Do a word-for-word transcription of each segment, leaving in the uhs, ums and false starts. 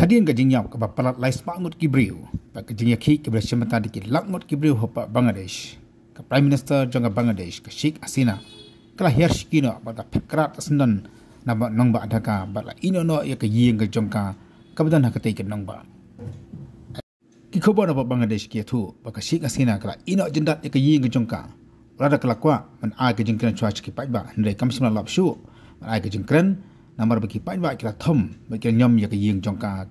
Hadien ka jingïap kaba palat lai spah ngut ki briew bad ka jingïakhih kaba la shim bynta da ki lak ngut ki briew hapoh Bangladesh, ka Prime Minister jong ka Bangladesh, ka Sheikh Hasina, ka la hiar shiki noh bad ka phet krad ka syndon na ba nongbah Dhaka bad la ïehnoh noh ïa ka ïing ka jong ka kaba don ha katei ka nongbah. Ki khubor na Bangladesh ki ïathuh ba ka Sheikh Hasina ka la ïehnoh jyndat ïa ka ïing ka jong ka. Lada ka la kwah ban ai ka jingkren shuwa sha ki paidbah, hynrei kam shym la lap shuh ban ai ka jingkren, namar ba ki paidbah ki la thom bad ki la ñiom ïa ka ïing jong ka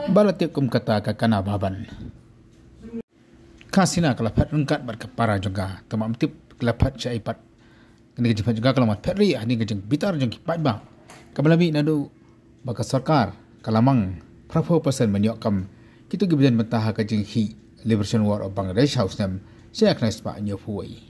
ba la tip kum kata ka Kana Bhavan. Ka Hasina ka la phet ryngkat bad ka para jong ka, tangba ym tip ka la phet shaei pat. Kane ka jingphet jong ka ka long ban phet rieh hadien ka jingbitar jong ki paidbah, kaba la mih naduh ba ka sorkar ka la mang phraphew percent ban ïoh kam kito kiba don bynta ha ka jingïakhih Liberation War of Bangladesh ha u snem shi hajar khyndai spah hynñiewphew wei.